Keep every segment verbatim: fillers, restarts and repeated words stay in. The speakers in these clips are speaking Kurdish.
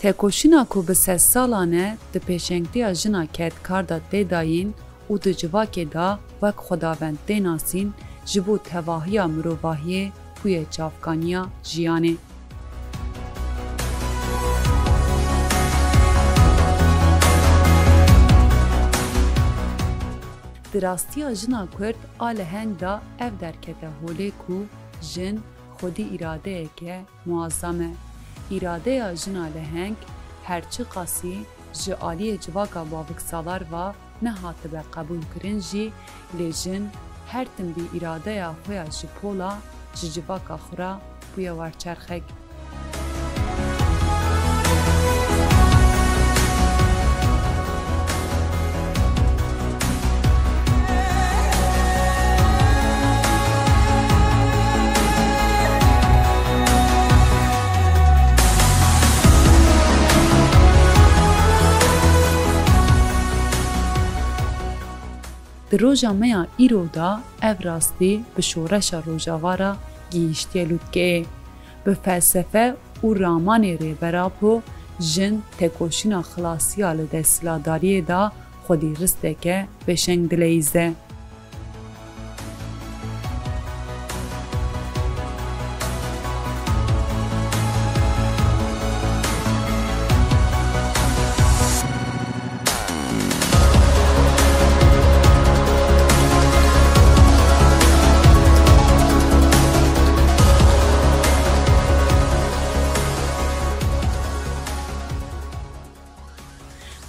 Tekoşîna ku bi sedsalan e di pêşengtiya jina kedkar de tê dayîn û di civakê de wek xwedawend tê nasîn, ji bo tevahiya mirovahiyê bûye çavkaniya jiyanê. Di rastiya jina Kurd a leheng de ev derkete holê ku jin xwedî îradeyeke muazzam e. Îradeya jina leheng her çiqasî ji aliyê civaka baviksalar ve nehatibe qebûlkirin jî, lê jin her tim bi îradeya xwe ya ji pola ji civaka xwe re bûye werçerxek. Di roja me ya îro de ev rastî bi şoreşa Rojava re gihîştiye lûtkeyê. Bi felsefe û ramanê Rêber Apo, jin tekoşîna xilasiya li desthilatdariyê de xwedî risteke pêşeng dileyîze.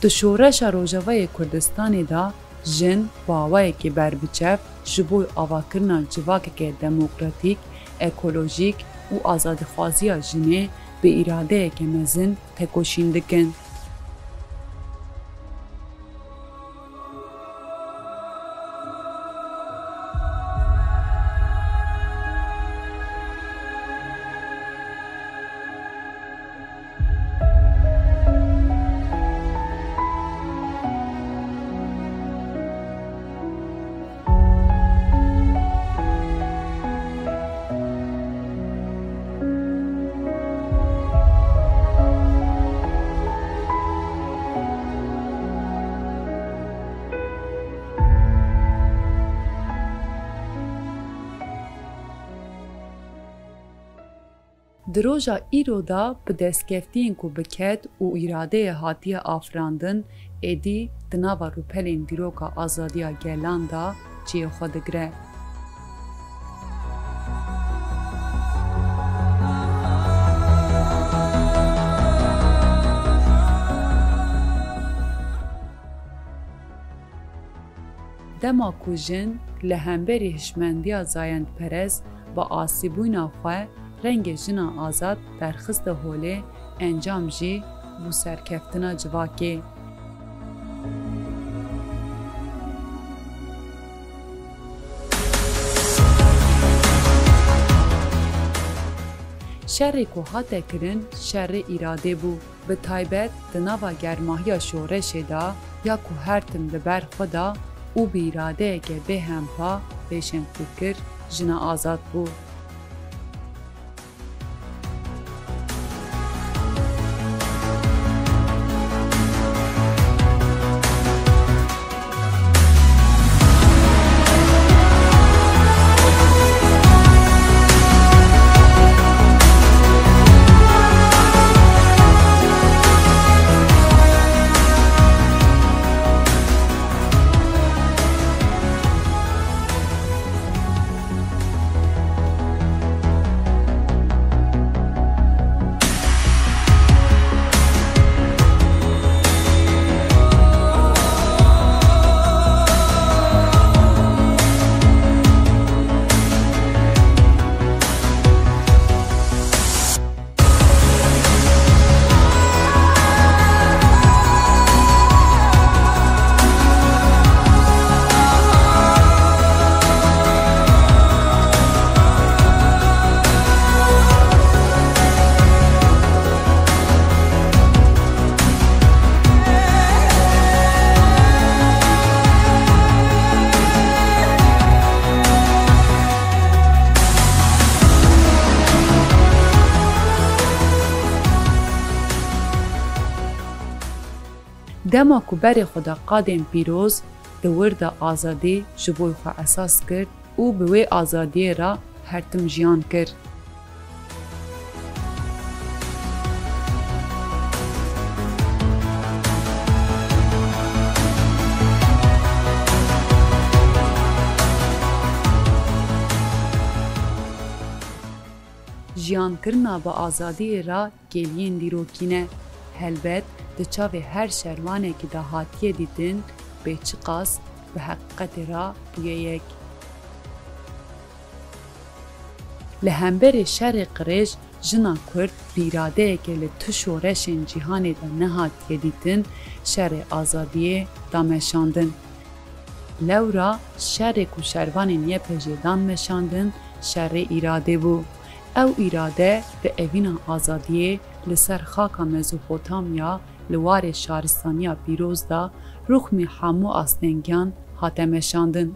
Di şoreşa Rojavayê Kurdistanê de jin bi awayekî berbiçav ji bo avakirina civakeke demokratîk, ekolojîk û azadîxwaziya jinê bi îradeyeke mezin tekoşîn dikin. Di roja îro de bi destkeftiyên ku bi ked û îradeyê hatiye afirandin, êdî di nava rûpelên dîroka azadiya gelan de cihê xwe digire. Dema ku jin li hemberî hişmendiya zayendperest bi asîbûna xwe rengê jina azad derxiste holê, encam jî bû serkeftina civakê. Şerê ku hate kirin, şerê îradê bû. Bi taybet di nava germahiya şoreşê de ya ku her tim li ber xwe da û bi îradeyeke bêhempa pêşengtir kir, jina azad bû. Dema ku berê xwe da qadên pîroz, di wir de azadî ji bo xwe esas kir û bi wê azadiyê re her tim jiyan kir. Jiyankirina bi azadiyê re kêliyên dîrokî ne. Helbet, di çavê her şervanekî de hatiye dîtin, bê çiqas bi heqîqetê re bûye yek. Li hemberê şerê qirêj jina Kurd bi îradeyeke li tu şoreşên cîhanê de nehatiye dîtin, şerê azadiyê da meşandin. Lewra şerê ku şervanên Y P J'ê dan meşandin, şerê îradê bû. Ew îrade bi evîna azadiyê li ser xaka Mezopotamya li warê şaristaniya pîroz de ruxmî hemû astengiyan hate meşandin.